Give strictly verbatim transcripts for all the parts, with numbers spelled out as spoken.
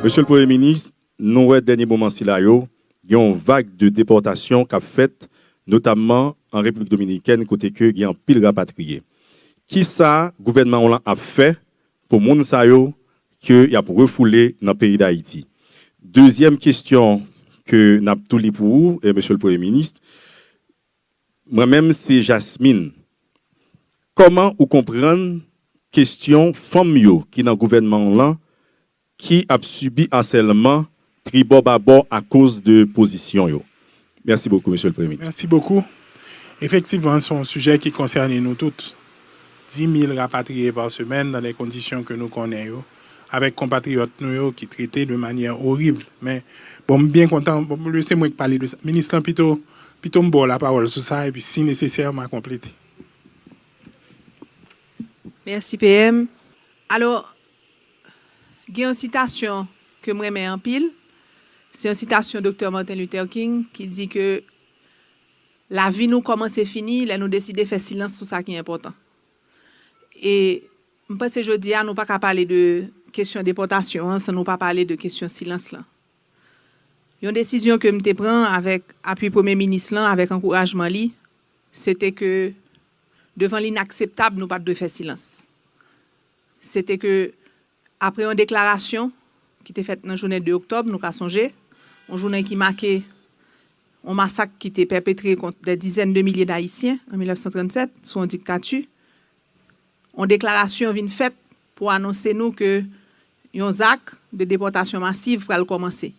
Mesye le Premye Minis, nou wè dènye moman sila yo, gen yon vag de depòtasyon k ap fèt, notamman an Repiblik Dominikèn, kote ke gen anpil rapatriye. Kisa gouvènman w lan ap fè pou moun sa yo ke y ap refoule nan peyi Dayiti? Dezyèm kesyon ke n ap tou li pou ou, e, Mesye le Premye Minis, mwen menm se Jasmine. Kòman ou konprann kesyon fanm yo ki nan gouvènman w lan ki ap sibi asèlman tribò babò akoz de pozisyon yo? Mèsi bokou, Mesye le Premye Minis. Mèsi bokou. Efektivman, se yon sijè ki konsène nou tout. Dis mil rapatriye pa semèn nan de kondisyon ke nou konnen yo, avèk konpatriyòt nou yo ki trete de manyè orib. Men, bon, m byen kontan, bon, se mwen ki pale de sa. Minis lan, pito, pito m ba w lapawòl sou sa, epi si nesesè, m a konplete. Mèsi, P M. Alò, gen yon sitasyon ke m renmen anpil. Se yon sitasyon Doktè Martin Luther King ki di ke lavi nou kòmanse fini lè nou deside fè silans sou sa ki enpòtan. E m panse jodi a, nou pa ka pale de kesyon depòtasyon an san nou pa pale de kesyon silans lan. Yon desizyon ke m te pran avèk apui Premye Minis lan, avèk ankourajman li, se te ke devan linakseptab, nou pa t dwe fè silans. Se te ke, apre yon deklarasyon ki te fèt nan jounen de oktòb, nou ka sonje, yon jounen ki make yon masak ki te pèpetre kont dè dizèn de milye d Ayisyen an mil nèf san trann sèt sou yon diktati, yon deklarasyon vin fèt pou anonse nou ke yon zak de depòtasyon masiv pral kòmanse.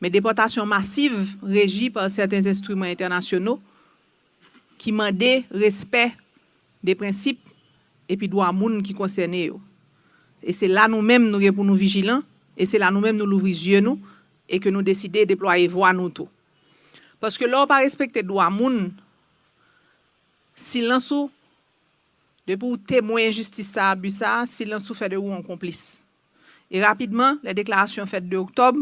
Men depòtasyon masiv reji pa sèten enstriman entènasyonal ki mande respè de prensip epi dwa moun ki konsène yo. E se la nou menm nou gen pou nou vijilan, e se la nou menm nou louvri zye nou, e ke nou deside deplwaye vwa nou tou. Paske lè w pa respekte dwa moun, silans ou, depi w temwen enjistis sa, abi sa, silans ou fè de ou yon konplis. E rapidman, lè deklarasyon fèt de oktòb,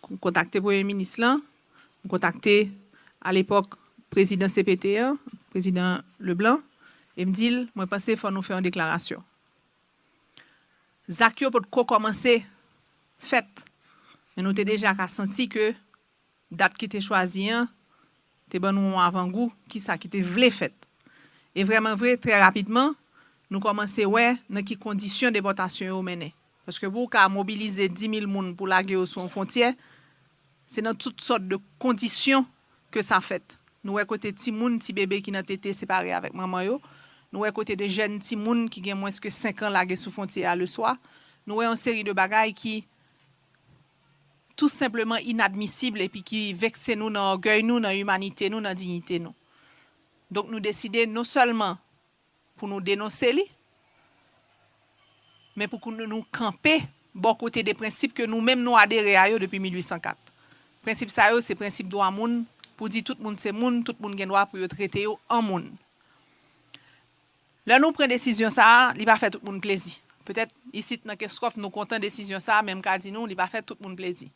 m kontakte Premye Minis lan, m kontakte alepòk prezidan C P T an, prezidan Leblanc, e m di l, mwen panse fò nou fè yon deklarasyon. Zak yo potko kòmanse fèt, men nou te deja ka santi ke dat ki te chwazi an te ban nou yon avangou kisa ki te vle fèt. E vrèman vre, trè rapidman, nou kòmanse wè nan ki kondisyon depòtasyon yo mennen. Paske pou w ka mobilize dis mil moun pou lage yo sou yon fwontyè, se nan tout sòt de kondisyon ke sa fèt. Nou wè kote timoun, ti bebe ki nan tete separe avèk manman yo. Nou wè kote de jèn timoun ki gen mwens ke senk an lage sou fwontyè a leswa. Nou wè yon seri de bagay ki tou senpleman inadmisib epi ki vekse nou nan ògèy nou, nan imanite nou, nan diyite nou. Donk nou deside non sèlman pou nou denonse li, men pou nou kanpe bò kote de prensip ke nou menm nou adere a yo depi mil uit san kat. Prensip sa yo se prensip dwa moun, pou di tout moun se moun, tout moun gen dwa pou yo trete yo an moun. Lè nou pran desizyon sa a, li pa fè tout moun plezi. Petèt isit nan Kenskòf nou kontan desizyon sa a, men m ka di nou li pa fè tout moun plezi.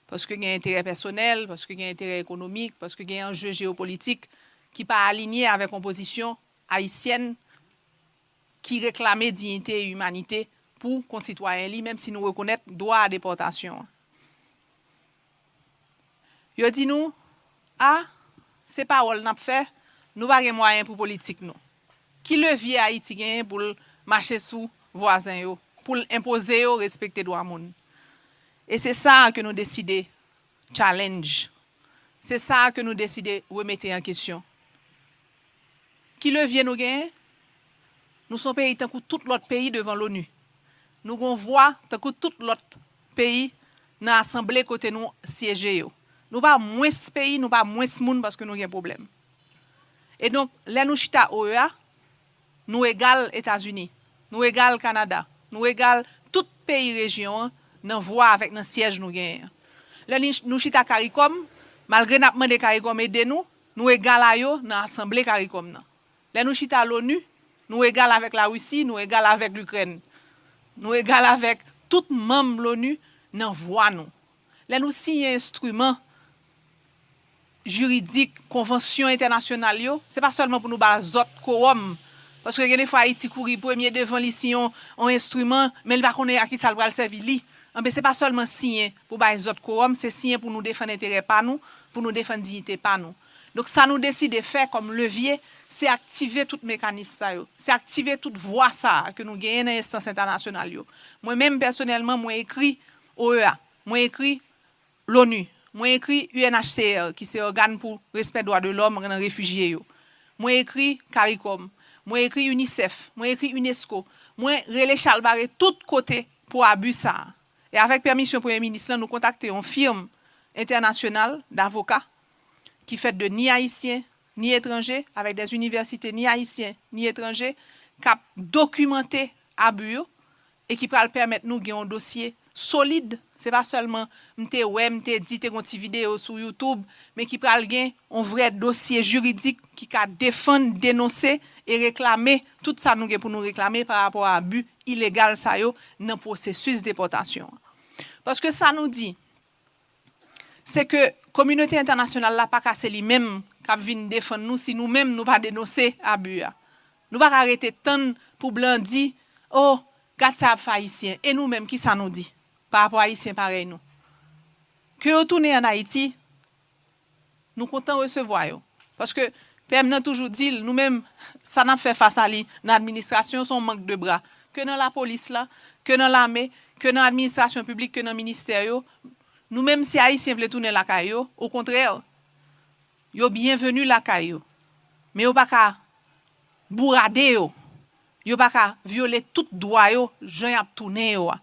Paske gen enterè pèsonèl, paske gen enterè ekonomik, paske gen anje jeyopolitik ki pa alinye avèk yon pozisyon ayisyèn ki reklame diyite e imanite pou konsitwayen li, menm si nou rekonèt dwa a depòtasyon an. Yo di nou, a, se pawòl n ap fè, nou pa gen mwayen pou politik nou. Ki levye Ayiti genyen pou l mache sou vwazen yo, pou l enpoze yo respekte dwa moun? E se sa a ke nou deside challenge. Se sa a ke nou deside remete an kesyon. Ki levye nou genyen? Nou se yon peyi tankou tout lòt peyi devan l'ONU. Nou gen yon vwa tankou tout lòt peyi nan asanble kote nou syeje yo. Nou pa mwens peyi, nou pa mwens moun paske nou gen pwoblèm. E donk, lè nou chita O E A, nou egal Etazini, nou egal Kanada, nou egal tout peyi rejyon an nan vwa avèk nan syèj nou genyen an. Lè nou chita Karikòm, malgre n ap mande Karikòm ede nou, nou egal a yo nan asanble Karikòm nan. Lè nou chita l'ONU, nou egal avèk Larisi, nou egal avèk Likrèn. Nou egal avèk tout manm l'ONU nan vwa nou. Lè nou siyen enstriman jiridik, konvansyon entènasyonal yo, se pa sèlman pou nou ba zòt kowòm. Paske gen de fwa Ayiti kouri premye devan li siyen yon enstriman, men li pa konnen a kisa l pral sèvi li. Anben, se pa sèlman siyen pou bay zòt kowòm, se siyen pou nou defann enterè pa nou, pou nou defann diyite pa nou. Donk, sa nou deside fè kòm levye, se aktive tout mekanis sa yo, se aktive tout vwa sa a ke nou genyen nan enstans entènasyonal yo. Mwen menm, pèsonèlman, mwen ekri O E A, mwen ekri l'ONU, mwen ekri U N H C R, ki se ògàn pou respè dwa de lòm nan refijye yo. Mwen ekri CARICOM, mwen ekri UNICEF, mwen ekri UNESCO, mwen rele chalbare tout kote pou abi sa a. E avèk pèmisyon Premye Minis lan, nou kontakte yon firm entènasyonal davoka ki fèt de ni Ayisyen, ni etranje, avèk des universités ni ayisyen, ni etranje, k ap dokimante abi yo e ki pral pèmèt nou gen yon dosye solid. Se pa sèlman m te wè, m te di, te gen yon ti videyo sou YouTube, men ki pral gen yon vrè dosye jiridik ki ka defann, denonse e reklame tout sa nou gen pou nou reklame pa rapò a abi ilegal sa yo nan pwosesis depòtasyon an. Paske sa nou di, se ke kominote entènasyonal la pa ka se li menm k ap vin defann nou si nou menm nou pa denonse abi a. Nou pa ka rete tann pou blan di, "O, gad sa y ap fè Ayisyen." E nou menm, ki sa nou di pa rapò a Ayisyen parèy nou? Ke yo tounen ann Ayiti, nou kontan resevwa yo. Paske P M nan toujou di l, nou menm, sa n ap fè fas a li nan administrasyon, se yon mank de bra. Ke nan lapolis la, ke nan lame, ke nan administrasyon piblik, ke nan ministè yo, nou menm, si Ayisyen vle tounen lakay yo, okontrè, yo byenveni lakay yo. Men yo pa ka bourade yo. Yo pa ka vyole tout dwa yo, jan y ap tounen yo a.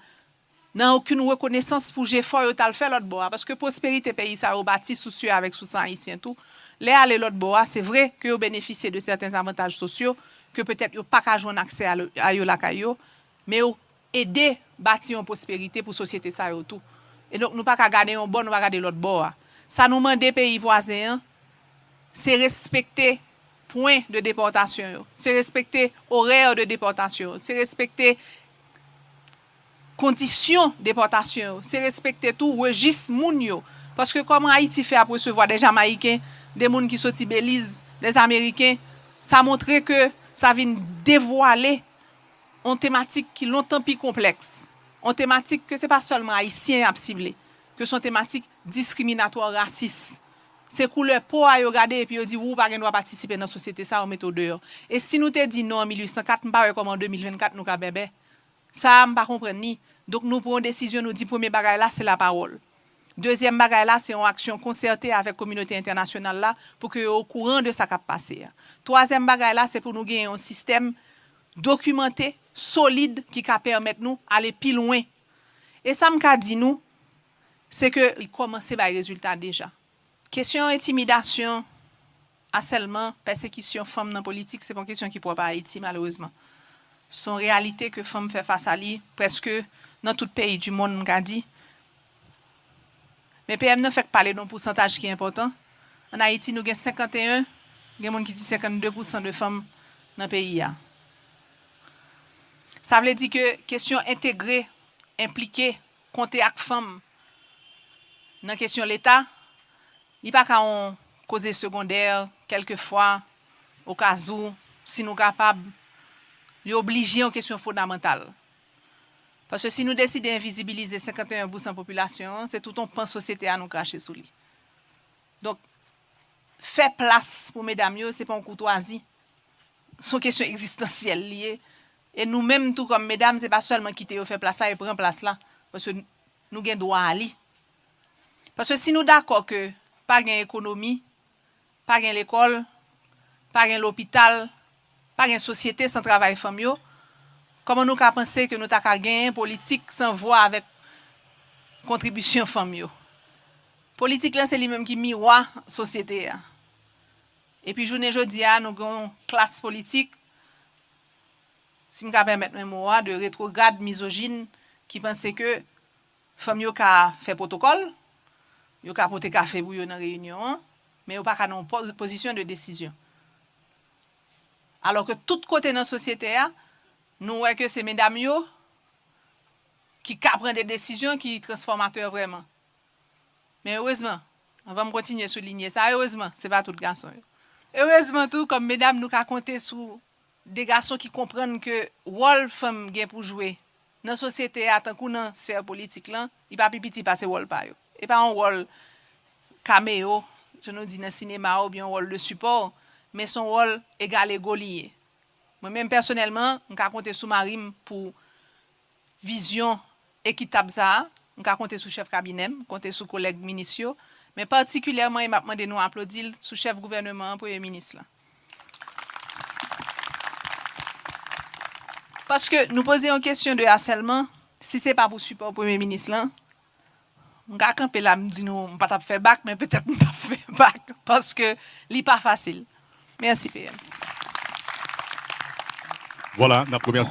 Nan okenn rekonesans pou jefò yo t al fè lòt bò a, paske pwosperite peyi sa yo bati sou sye avèk sou san ayisyen tou. Lè y ale lòt bò a, se vre ke yo benefisye de sèten avantaj sosyo ke petèt yo pa ka jwenn aksè a, a yo lakay yo, men yo ede bati yon pwosperite pou sosyete sa yo tou. E donk, nou pa ka gade yon bò, nou pa gade lòt bò a. Sa nou mande peyi vwazen an, se respekte pwen de depòtasyon yo, se respekte orè de depòtasyon yo, se respekte kondisyon depòtasyon yo, se respekte tou rejis moun yo. Paske kòman Ayiti fè ap resevwa de Jamayiken, de moun ki soti Beliz, de Ameriken, sa montre ke sa vin devwale yon tematik ki lontan pi konplèks. Yon tematik ke se pa sèlman Ayisyen y ap sible, ke se yon tematik diskriminatwa, rasis. Se koulè po a yo gade epi yo di, "Ou pa gen dwa patisipe nan sosyete sa, yo mete w deyò." E si nou te di non an mil uit san kat, m pa wè kòman de mil vennkat nou ka bèbè. Sa a, m pa konprann li. Donk, nou pran yon desizyon, nou di premye bagay la, se lapawòl. Dezyèm bagay la, se yon aksyon konsète avèk kominote entènasyonal la pou ke yo okouran de sa k ap pase a. Twazyèm bagay la, se pou nou gen yon sistèm dokimante, solid, ki ka pèmèt nou ale pi lwen. E sa m ka di nou, se ke li kòmanse bay rezilta deja. Kesyon entimidasyon, asèlman, pèsekisyon fanm nan politik, se pa yon kesyon ki pwòp a Ayiti, malerezman. Se yon reyalite ke fanm fè fas a li prèske nan tout peyi di monn, m ka di. Men P M nan fèk pale de yon pousantaj ki enpòtan. Ann Ayiti, nou gen senkanteyen, gen moun ki di senkannde pousan de fanm nan peyi a. Sa vle di ke kesyon entegre, enplike, konte ak fanm nan kesyon Leta, li pa ka yon koze segondè, kèlkefwa, okazou, si nou kapab, li oblije yon kesyon fondamantal. Paske si nou deside envizibilize senkanteyen pousan popilasyon an, se tout yon pan sosyete a nou krache sou li. Donk, fè plas pou medam yo, se pa yon koutwazi. Se yon kesyon egzistansyèl li ye. E nou menm tou kòm medam, se pa sèlman kite yo fè plas la e pran plas la. Paske nou gen dwa a li. Paske si nou dakò ke pa gen ekonomi, pa gen lekòl, pa gen lopital, pa gen sosyete san travay fanm yo, kòman nou ka panse ke nou ta ka genyen politik san vwa avèk kontribisyon fanm yo? Politik la, se li menm ki miwa sosyete a. Epi jounen jodi a, nou gen yon klas politik, si m ka pèmèt mwen mo a, de retwograd, mizojin, ki panse ke fanm yo ka fè pwotokòl, yo ka pote kafe pou yo nan reyinyon an, men yo pa ka nan yon poz-, pozisyon de desizyon. Alò ke tout kote nan sosyete a, nou wè ke se medam yo ki ka pran de desizyon ki transfòmatè vrèman. Men erezman, anvan m kontinye sou linye sa, erezman, se pa tout gason yo. Erezman tou, kòm medam, nou ka konte sou de gason ki konprann ke wòl fanm gen pou jwe nan sosyete a, tankou nan sfè politik lan, li pa pi piti pase wòl pa yo. E pa yon wòl kameyo, jan nou di nan sinema, oubyen yon wòl de sipò, men se yon wòl egal ego li ye. Mwen menm pèsonèlman, m ka konte sou mari m pou vizyon ekitab sa a. M ka konte sou chèf kabinè m, konte sou kolèg minis yo, men patikilyèman, e m ap mande nou aplodi l, sou chèf gouvènman an, premye minis lan. Paske nou poze yon kesyon de asèlman, si se pa pou sipò premye minis lan, m ka kanpe la, m di nou, m pa t ap fè bak, men petèt m t ap fè bak, paske li pa fasil. Mèsi, P M. Vwala, n ap remèsye